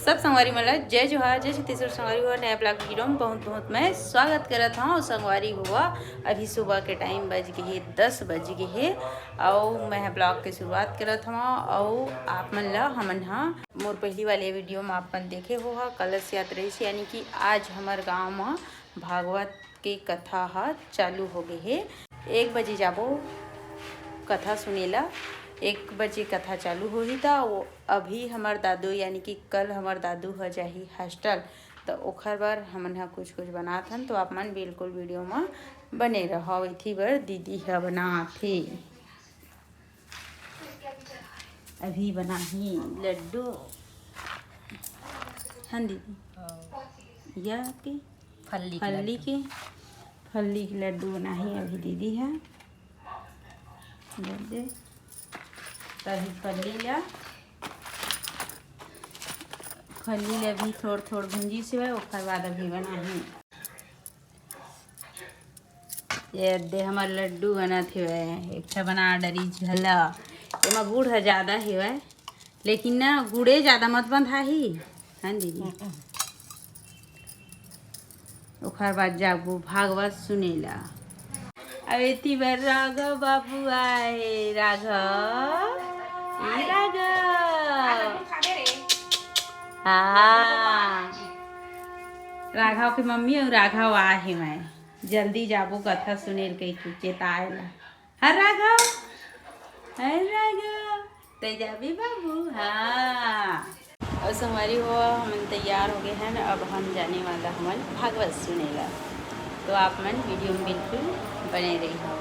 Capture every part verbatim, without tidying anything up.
सब संगवारी मन ला जय जोहार, जय छत्तीसगढ़। संगवारी हो, नया vlog video में बहुत बहुत मैं स्वागत करत हूँ। संगवारी हुआ, अभी सुबह के time बज गए हे, दस बज गए हे, अउ मैं vlog के शुरुआत करत हूँ। अउ आप मन ला हमन हा मोर पहली वाले video में आप मन देखे हो हा, कलश यात्रा से, यानी कि आज हमर गांव में भागवत के कथा ह चालू हो गे हे। एक बजे जाबो कथा सुने ला। एक बजे कथा चालू होही, त वो अभी हमर दादू, यानी कि कल हमर दादू ह जाही hostel, त ओखर बर हमन ह कुछ कुछ बनात हन। तो आप मन बिल्कुल video म बने रहव। एथी बर दीदी ह बनात हे, अभी बनाही लड्डू। हाँ दीदी, यह आपके फल्ली के फल्ली लड्डू। के, फल्ली के लड्डू बनाही अभी दीदी ह। दे दे। तभी फल्ली ला, फल्ली ला भी थोड़ थोड़ भूंजी से, ओकर बाद अभी बनाही। ये दे हमर लड्डू बनत हेवय, एक ठा बना डरिस घला। एमा गुड़ ह ज्यादा हेवय, लेकिन ना गुड़े ज्यादा मत बंधाही। हाँ दीदी। ओखर बाद जाबो भागवत सुने ला। अब एती बर राघव बाबू आए। राघव, ए राघव। हाँ, राघव के मम्मी अउ राघव आ हे। मैं जल्दी जाबो कथा सुने ल कहिके चेताए ला। हाँ राघव, हाँ राघव, तै जाबे बाबू। हाँ, अब संगवारी हो, हमन तैयार हो गए हैं, अब हम जाने वाला हमन भागवत सुने ला। तो आप मन video में बिल्कुल बने रही हो।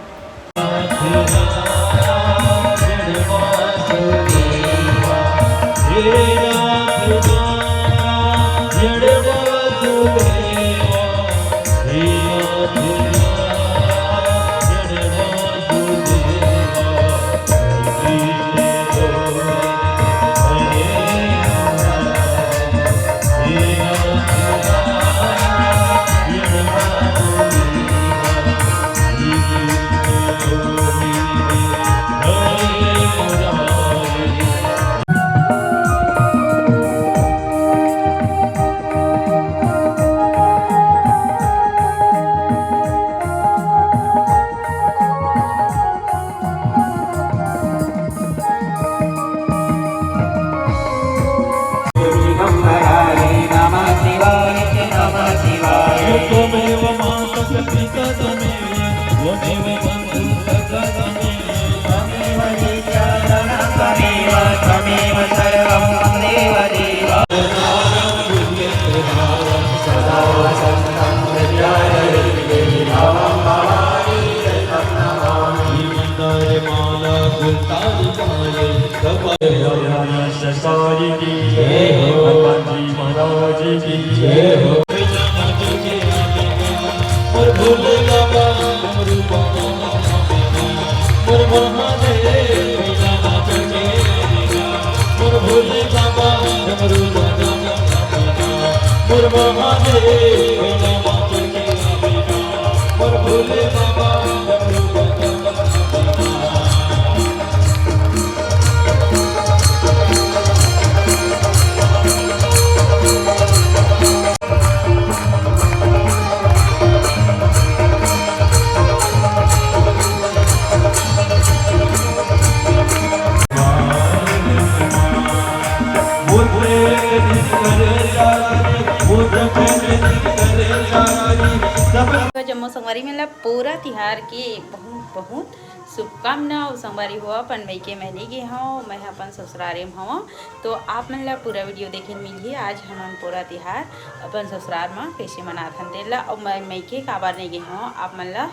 जम्मो संगवारी मन ला पूरा तिहार के बहुत बहुत शुभकामना। अउ संगवारी हो, अपन मइके मैं नइ गे हंव, मैं ह अपन ससुरारे म हवं। तो आप मन ला पूरा video देखे ल मिलही। आज हमन पूरा तिहार अपन ससुरार म कइसे मनात हन तेला, अउ मैं मइके काबर नइ गे हंव, आप मन ला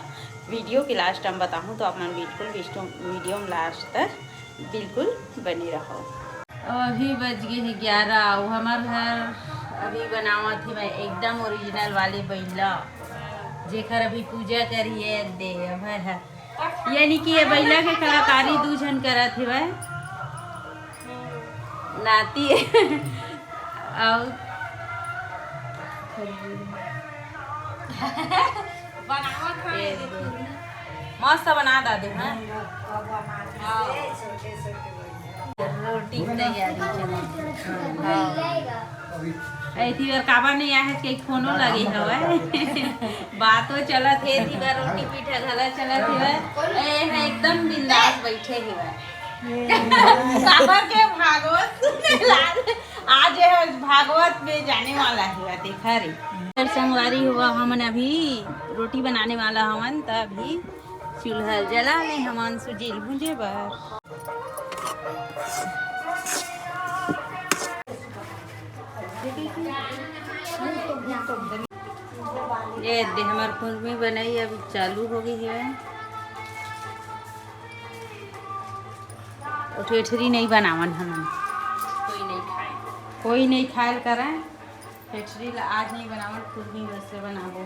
video के last time बताहूं। तो आप मन बिल्कुल video, video म last तक बिल्कुल बने रहो। अभी बज गए हे ग्यारह। अउ हमर घर अभी बनावत हे मैं एकदम original वाले बइला, जेकर अभी पूजा करिए दे। अब है, यानी कि ये बइला के कलाकारी दू झन करत हेवय। नाती अउ बनावत हे। मस्त बना दादे, हाँ। हाँ। रोटी की तैयारी चलत हे। हाँ। एती बर काबर नहीं आहे के फोनो लगे हवय। बातो चलत हे, एती बर रोटी पीठा घला चलत हवय। ए ह एकदम बिंदास बैठे हवय। काबर के भागवत सुने लाल। आज ये भागवत में जाने वाला हवय, देखा रे। संगवारी हो, हमन अभी रोटी बनाने वाला हवन, त अभी चूल्हा जला ले हमन सुजील भूंजे बर। ये दे हमर कुंदमी बनई अब चालू हो गई है। अउ ठेठरी नहीं बनावन हमन, कोई नहीं खाए, कोई नहीं खायल करय। ठेठरी ला आज नहीं बनावन, कुंदमी बस से बनाबो।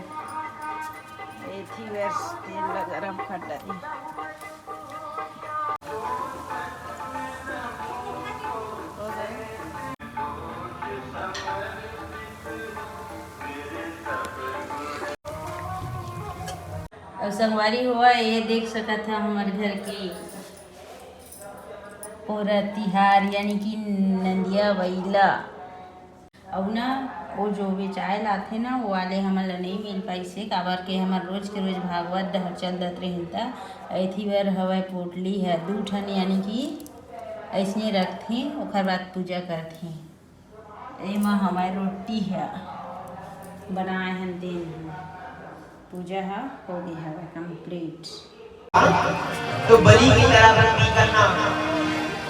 एथी बर तेल ला गरम कर डारी। अउ संगवारी हो, ये देख सकत ह हमर घर के पोरा तिहार यानी कि नंदिया बइला। अउ ना, वो जो बेचाए लाथे ना, वो वाले हमन ला नहीं मिल पाइस हे, काबर के हमर रोज के रोज भागवत डहर चल दत रहिन, त एथी बर हवय पोटली ह दू ठन, यानी कि अइसने रखथे, ओखर बाद पूजा करथे। एमा हवय रोटी ह बनाए हन तेन। पूजा ह हो गे हवय complete। तो बलि की तरह भक्ति करना।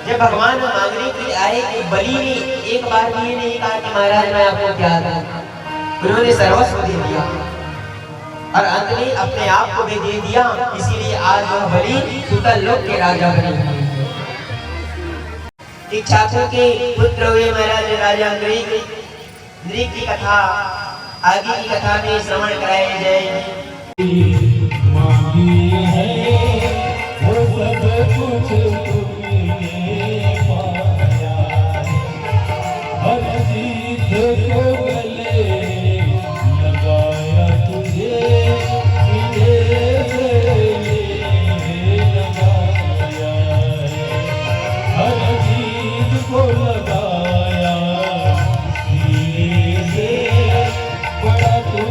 जब भगवान मांगने के लिए आए तो बलि ने एक बार भी ये नहीं कहा कि महाराज, मैं आपको क्या दूं। उन्होंने सर्वस्व दे दिया और अंत में अपने आप को भी दे दिया। इसीलिए आज वह बलि सुतल लोक के राजा बने हुए हैं। इच्छाकों के पुत्र हुए महाराज राजा नृप। नृप की कथा आगे की कथा में श्रवण कराई जाएगी। मांगी है वो सब कुछ तुमने पाया है। हर चीज को गले लगाया तुझे, सीने से लगाया है। हर चीज को लगाया सीने से। बड़ा तू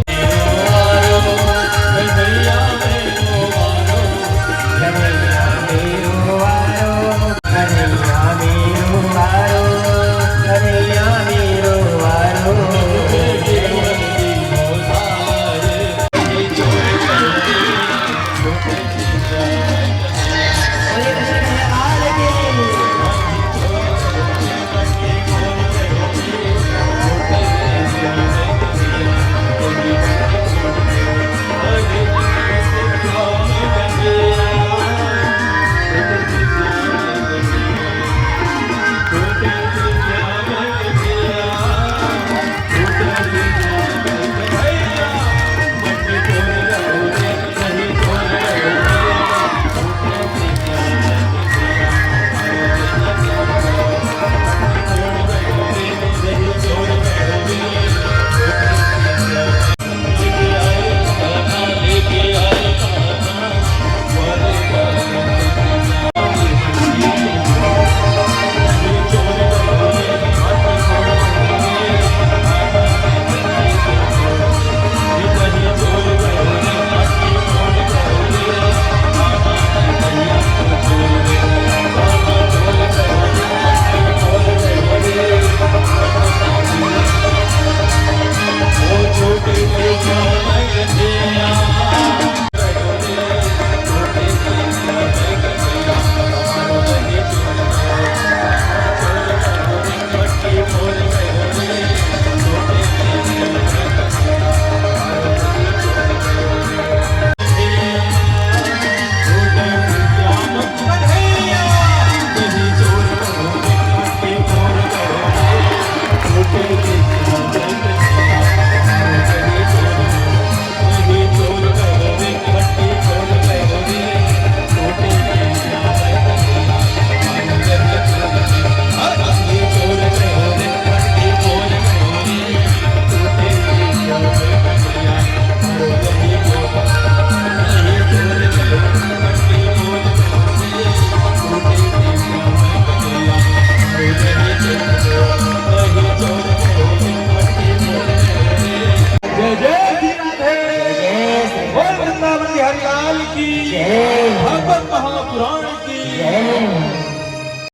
लाल की जय। भागवत महापुराण की जय।